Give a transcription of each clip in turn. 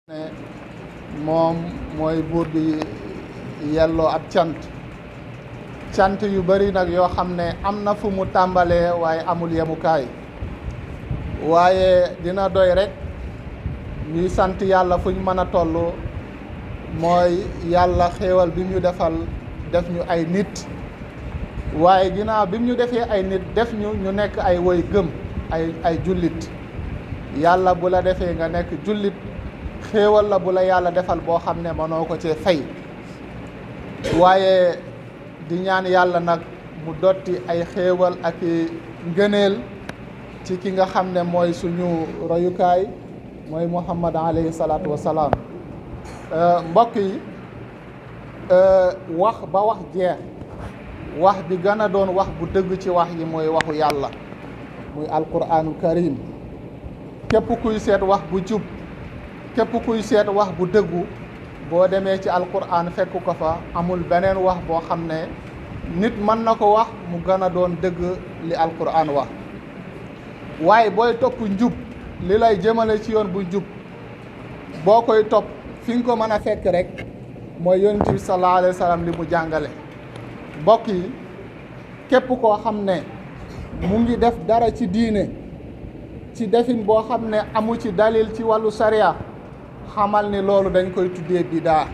ne moom mooy buur bi yelloo ab cant yu bari nag yoo xam ne am na fu mu tàmbalee waaye amul yemukaay waaye dina doy rek ñuy sant yàlla fu ñu mën a toll mooy yàlla xéewal bi ñu defal def ñu ay nit waaye ginnaaw bi ñu defee ay nit def ñu nekk ay woy gëm ay jullit yàlla bu la defee nga nekk jullit xéewal la bu la yàlla defal boo xam ne mënoo ko cee fay waaye di ñaan yàlla nag mu dotti ay xéewal ak ngëneel ci ki nga xam ne mooy suñu royukaay mooy Muhammad alayhi salaatu wasalaam mbokk yi wax ba wax jeex wax bi gën a doon wax bu dëgg ci wax yi mooy waxu yàlla muy alquraanul karim képp kuy seet wax bu jub képp kuy seet wax bu dëggu boo demee ci alquraan fekk ko fa amul beneen wax boo xam ne nit mën na ko wax mu gën a doon dëgg li alquraan wax waaye booy topp njub li lay jëmale ci yoon bu njub boo koy topp fi nga ko mën a fekk rek mooy yonent bi sallallahu alayhi wa sallam li mu jàngale mbokk yi képp koo xam ne mu ngi def dara ci diine ci defin boo xam ne amu ci dalil ci wàllu sariya xamal ni loolu dañ koy tuddee bidaa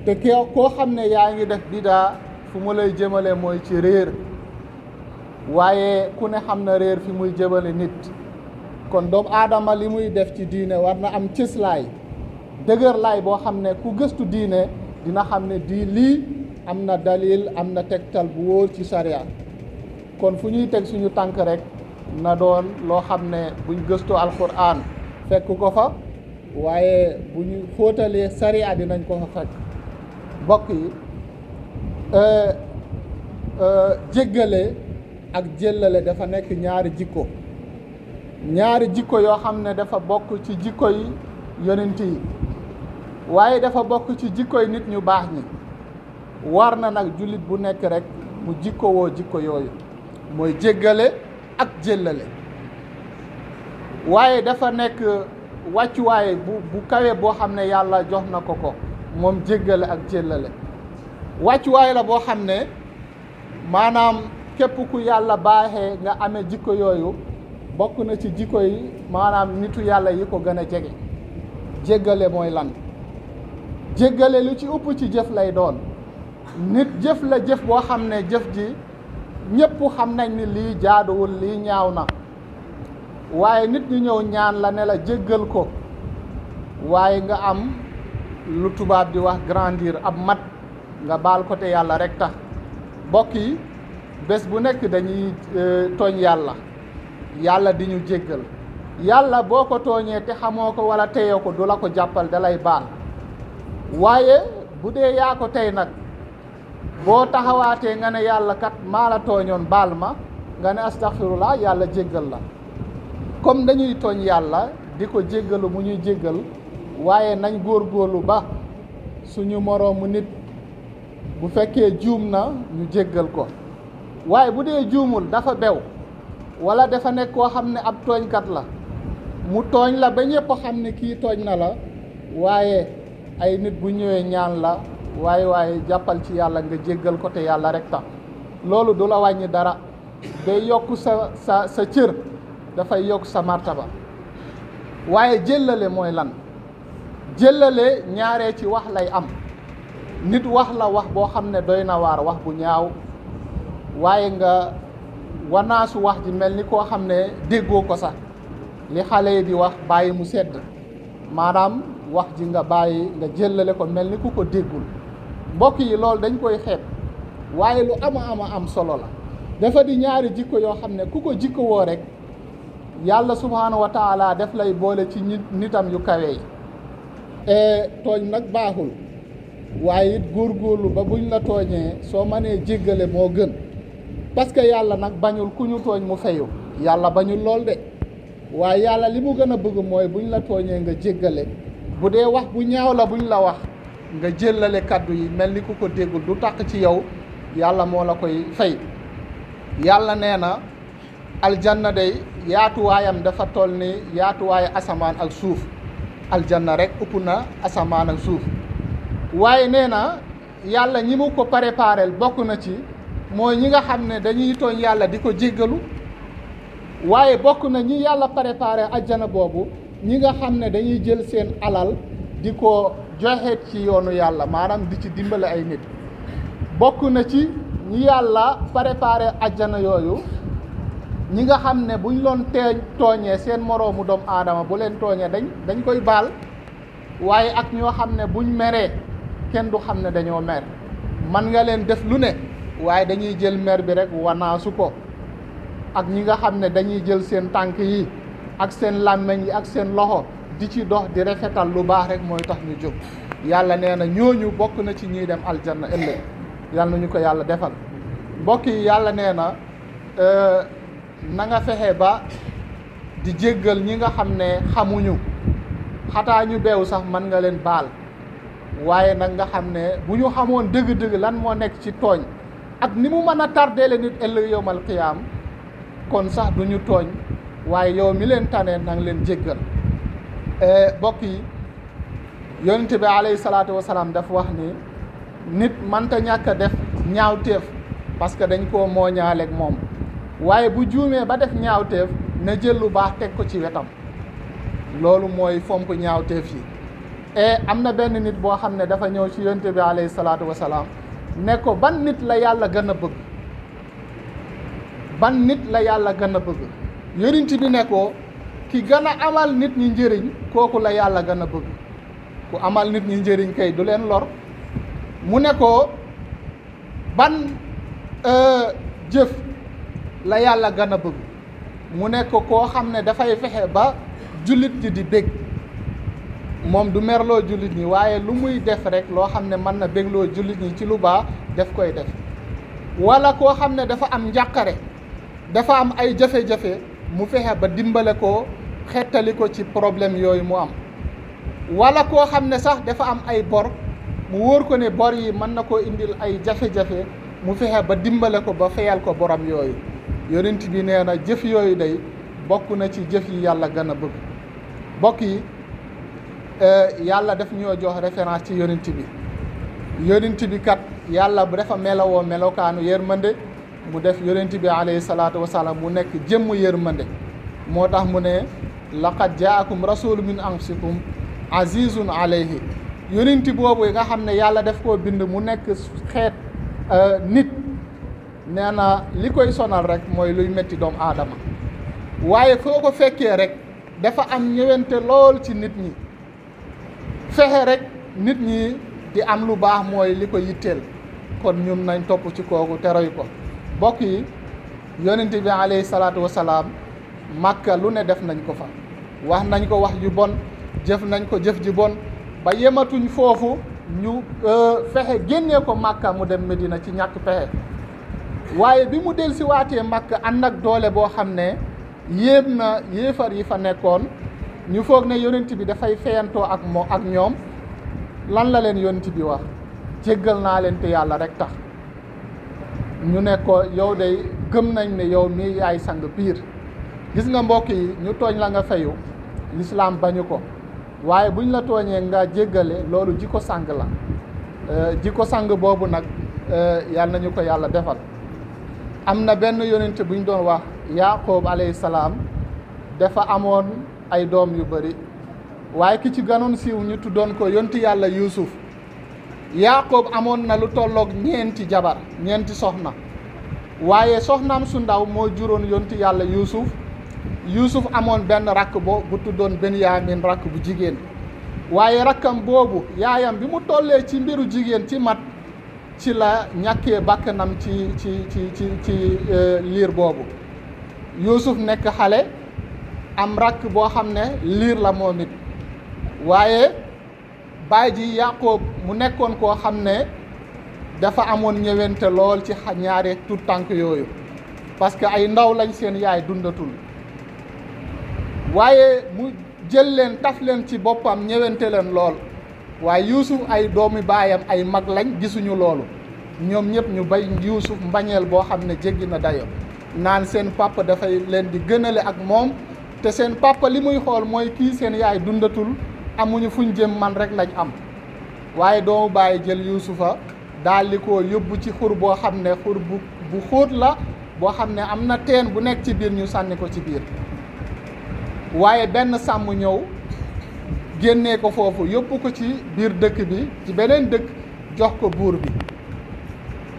te koo xam ne yaa ngi def bidaa fu mu lay jëmale mooy ci réer waaye ku ne xam na réer fi muy jëmale nit kon doomu aadama li muy def ci diine war na am cëslaay dëgër laay boo xam ne ku gëstu diine dina xam ne lii am na dalil am na tegtal bu wóor ci sariya kon fu ñuy teg suñu tànk rek na doon loo xam ne buñ gëstoo alquran fekk ko fa waaye bu ñu xóotalee sariya dinañ ko fa fekk mbokk yi jéggale ak jéllale dafa nekk ñaari jikko yoo xam ne dafa bokk ci jikko yi yonent yi waaye dafa bokk ci jikko yi nit ñu baax ñi war na nag jullit bu nekk rek mu jikkowoo jikko yooyu mooy jéggale ak jéllale waaye dafa nekk wàccuwaay bu kawe boo xam ne yàlla jox na ko moom jéggale ak jéllale wàccuwaay la boo xam ne maanaam képp ku yàlla baaxee nga amee jikko yooyu bokk na ci jikko yi maanaam nitu yàlla yi ko gën a jege jéggale mooy lan jéggale lu ci ëpp ci jëf lay doon nit jëf la jëf boo xam ne jëf ji ñëpp xam nañ ni lii jaaduwul lii ñaaw na waaye nit ñi ñëw ñaan la ne la jéggal ko waaye nga am lu tubaab di wax grandir ab mat nga baal ko te yàlla rek tax mbokk yi bés bu nekk dañuy tooñ yàlla di ñu jéggal yàlla boo ko tooñee te xamoo ko wala teyoo ko du la ko jàppal da lay baal waaye bu dee yaa ko tey nag boo taxawaatee nga ne yàlla kat maa la tooñoon baal ma nga ne astaghfirullah yàlla jéggal la comme dañuy tooñ yàlla di ko jéggalu mu ñuy jéggal waaye nañ góorgóorlu ba suñu moroomu nit bu fekkee juum na ñu jéggal ko waaye bu dee juumul dafa bew wala dafa nekk koo xam ne ab tooñkat la mu tooñ la ba ñëpp xam ne kii tooñ na la waaye ay nit bu ñëwee ñaan la waaye jàppal ci yàlla nga jéggal ko te yàlla rek tax loolu du la wàññi dara day yokk sa cër dafay yokk sa martaba waaye jéllale mooy lan jéllale ñaaree ci wax lay am nit wax la wax boo xam ne doy na waar wax bu ñaaw waaye nga wanaasu wax ji mel ni koo xam ne déggoo ko sax li xale yi di wax bàyyi mu sedd maanaam wax ji nga bàyyi nga jéllale ko mel ni ku ko déggul mbokk yi loolu dañ koy xeeb waaye lu am solo la dafa di ñaari jikko yoo xam ne ku ko jikko woo rek yàlla subhaanahu wa taala def lay boole ci nitam yu kawe yi tooñ nag baaxul waaye it góorgóorlu ba buñ la tooñee soo mënee jéggale moo gën parce que yàlla nag bañul ku ñu tooñ mu fayu yàlla bañul lool de waaye yàlla li mu gën a bëgg mooy buñ la tooñee nga jéggale bu dee wax bu ñaaw la buñ la wax nga jéllale kaddu yi mel ni ku ko déggul du taq ci yow yàlla moo la koy fay yàlla nee na aljanna day yaatuwaayam dafa toll ni yaatuwaayu asamaan ak suuf aljanna rek ëpp na asamaan ak suuf waaye nee na yàlla ñi mu ko préparel bokk na ci mooy ñi nga xam ne dañuy tooñ yàlla di ko jéggalu waaye bokk na ñi yàlla préparé ajjana boobu ñi nga xam ne dañuy jël seen alal di ko joxe ci yoonu yàlla maanaam di ci dimbale ay nit bokk na ci ñi yàlla préparé ajjana yooyu ñi nga xam ne buñ loon tooñee seen moroomu doomu aadama bu leen tooñee dañ koy baal waaye ak ñoo xam ne buñ meree kenn du xam ne dañoo mer man nga leen def lu ne waaye dañuy jël mer bi rek wanaasu ko ak ñi nga xam ne dañuy jël seen tànk yi ak seen làmmeñ yi ak seen loxo di ci dox di rafetal lu baax rek mooy tax ñu jóg yàlla nee na ñooñu bokk na ci ñuy dem aljanna ëllëg yàlla na ñu ko yàlla defal mbokk yi yàlla nee na na nga fexe ba di jéggal ñi nga xam ne xamuñu xataa ñu beew sax mën nga leen baal waaye nag nga xam ne bu ñu xamoon dëgg-dëgg lan moo nekk ci tooñ ak ni mu mën a tardeele nit ëllëg yowmal qiyaam kon sax du ñu tooñ waaye yow mi leen tane na nga leen jéggal mbokk yi yonent bi alayhi salaatu wasalaam dafa wax ni nit mënta ñàkk a def ñaawteef parce que dañ koo mooñaaleeg moom waaye bu juumee ba def ñaawteef na jël lu baax teg ko ci wetam loolu mooy fomp ñaawteef yi am na benn nit boo xam ne dafa ñëw ci yonent bi alayhi salaatu wasalaam ne ko ban nit la yàlla gën a bëgg ban nit la yàlla gën a bëgg yonent bi ne ko ki gën a amal nit ñi njëriñ kooku la yàlla gën a bëgg ku amal nit ñi njëriñ kay du leen lor mu ne ko ban jëf la yàlla gën a bëgg mu ne ko koo xam ne dafay fexe ba jullit ñi di bég moom du merloo jullit ñi waaye lu muy def rek loo xam ne mën na bégloo jullit ñi ci lu baax def koy def wala koo xam ne dafa am njàqare dafa am ay jafe-jafe mu fexe ba dimbale ko xettali ko ci problème yooyu mu am wala koo xam ne sax dafa am ay bor mu wóor ko ne bor yi mën na koo indil ay jafe-jafe mu fexe ba dimbale ko ba fayal ko borom yooyu yonent bi nee na jëf yooyu day bokk na ci jëf yi yàlla gën a bëgg bokk yi yàlla daf ñoo jox référence ci yonent bi kat yàlla bu dafa melowoo melokaanu yërmande mu def yonent bi alayhi salaatu wasalaam mu nekk jëmm yërmande moo tax mu ne laqad jaakum rasulun min anfusikum azizun alayhi yonent boobu nga xam ne yàlla daf koo bind mu nekk xeet nit nee na li koy sonal rek mooy luy metti doomu aadama waaye foo ko fekkee rek dafa am ñëwante lool ci nit ñi fexe rek nit ñi di am lu baax mooy li ko yitteel kon ñun nañ topp ci kooku te roy ko mbokk yi yonent bi alayhi salaatu wasalaam màkka lu ne def nañ ko fa wax nañ ko wax ju bon jëf nañ ko jëf ji bon ba yematuñ foofu ñu fexe génnee ko màkka mu dem Medina ci ñàkk pexe waaye bi mu del si waatee màkka ànd ak doole boo xam ne yéem na yéefar yi fa nekkoon ñu foog ne yonent bi dafay feyantoo ak ñoom lan la leen yonent bi wax jéggal naa leen te yàlla rek tax ñu ne ko yow de gëm nañ ne yow mii yaay sang piir gis nga mbokk yi ñu tooñ la nga fayu lislaam bañu ko waaye buñ la tooñee nga jéggale loolu jikko sang la jikko sang boobu nag yàlla nañu ko yàlla defal am na benn yonent buñ doon wax Yaaqoob alayhi salaam dafa amoon ay doom yu bari waaye ki ci gënoon siiw ñu tuddoon ko yonti yàlla Yuusuf Yaaqoob amoon na lu tolloog ñeenti jabar ñeenti soxna waaye soxnaam su ndaw moo juróon yonti yàlla Yuusuf amoon benn rakk bu tuddoon Benyamin rakk bu jigéen waaye rakkam boobu yaayam bi mu tollee ci mbiru jigéen ci mat ci la ñàkkee bakkanam ci liir boobu Yuusuf nekk xale am rakk boo xam ne liir la moom it waaye baay ji Yaaqoob mu nekkoon koo xam ne dafa amoon ñëwente lool ci ñaari tout tànk yooyu parce que ay ndaw lañ seen yaay dundatul waaye mu jël leen taf leen ci boppam ñëwente leen lool waaye Yuusuf ay doomi baayam ay mag lañ gisuñu loolu ñoom ñëpp ñu bay Yuusuf mbañeel boo xam ne jéggi na dayo naan seen papa dafay leen di gënale ak moom te seen papa li muy xool mooy kii seen yaay dundatul amuñu fuñ jëm man rek lañ am waaye doomu bàyyi jël yuusufa daal di ko yóbbu ci xur boo xam ne xur bu xóot la boo xam ne am na teen bu nekk ci biir ñu sànni ko ci biir waaye benn sàmm ñëw génnee ko foofu yóbbu ko ci biir dëkk bi ci beneen dëkk jox ko buur bi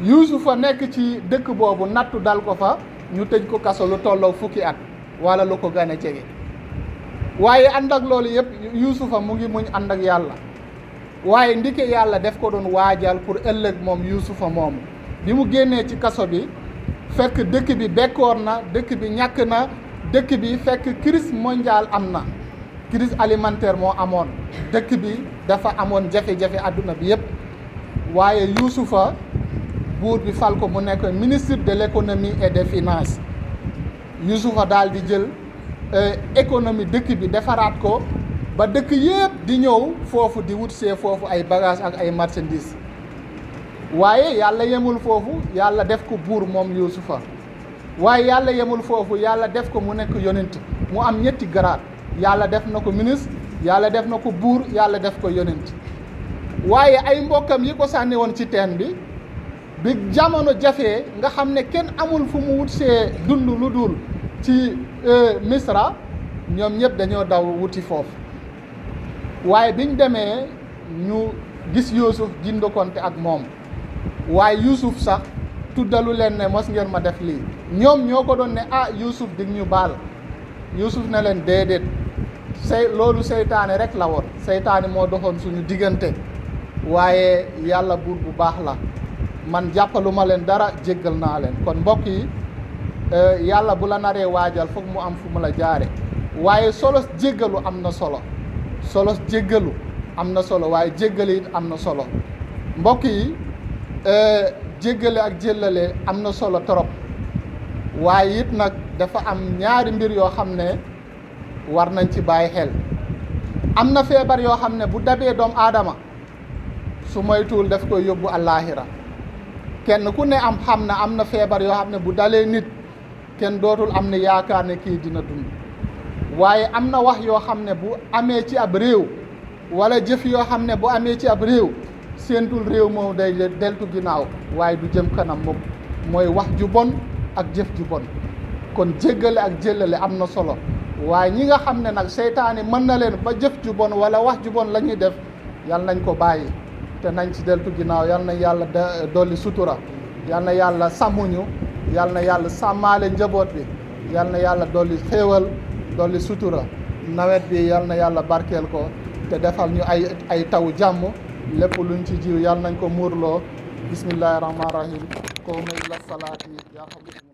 yuusufa nekk ci dëkk boobu nattu dal ko fa ñu tëj ko kaso lu tolloo fukki at wala lu ko gën a jege waaye ànd ak loolu yëpp yuusufa mu ngi muñ ànd ak yàlla waaye ndike yàlla def ko doon waajal pour ëllëg moom yuusufa moomu bi mu génnee ci kaso bi fekk dëkk bi bekkoor na dëkk bi ñàkk na dëkk bi fekk crise mondiale am na crise alimentaire moo amoon dëkk bi dafa amoon jafe-jafe àdduna bi yëpp waaye yuusufa buur bi fal ko mu nekk ministre de l'économie et des finances yuusufa daal di jël économie dëkk bi defaraat ko ba dëkk yëpp di ñëw foofu di wut see foofu ay bagages ak ay marchandises waaye yàlla yemul foofu yàlla def ko buur moom yuusufa waaye yàlla yemul foofu yàlla def ko mu nekk yonent mu am ñetti garaat yàlla def na ko ministre yàlla def na ko buur yàlla def ko yonent waaye ay mbokkam yi ko sànni woon ci teen bi jamono jafee nga xam ne kenn amul fu mu wut see dund lu dul ci Misra ñoom ñëpp dañoo daw wuti foofu waaye biñ demee ñu gis Yuusuf jindokonte ak moom waaye Yuusuf sax tuddalu leen ne mos ngeen ma def lii ñoom ñoo ko doon ne Yuusuf dig ñu baal Yuusuf ne leen déedéet loolu seytaane rek la woon seytaane moo doxoon suñu diggante waaye yàlla buur bu baax la man jàppaluma leen dara jéggal naa leen kon mbokk yi yàlla bu la naree waajal foog mu am fu mu la jaare waaye solos jéggalu am na solo solos jéggalu am na solo waaye jéggale it am na solo mbokk yi jéggale ak jéllale am na solo trop waaye it nag dafa am ñaari mbir yoo xam ne war nañ ci bàyyi xel am na feebar yoo xam ne bu dabee doomu aadama su moytuwul daf koy yóbbu àllaaxira kenn ku ne xam na am na feebar yoo xam ne bu dalee nit kenn dootul am ne yaakaar ne kii dina dund waaye am na wax yoo xam ne bu amee ci ab réew wala jëf yoo xam ne bu amee ci ab réew séentul réew moom day deltu ginnaaw waaye du jëm kanam moom mooy wax ju bon ak jëf ju bon kon jéggale ak jéllale am na solo waaye ñi nga xam ne nag seytaane mën na leen ba jëf ju bon wala wax ju bon la ñuy def yal nañ ko bàyyi te nañ ci deltu ginnaaw yal na yàlla dolli sutura yal na yàlla sàmmuñu yal na yàlla sàmmaale njaboot bi yal na yàlla dolli xéewal dolli sutura nawet bi yal na yàlla barkeel ko te defal ñu ay taw jàmm lépp luñ ci jiw yal nañ ko muurloo bismillahi rahmaani rahim qum ila salaati yarhamukum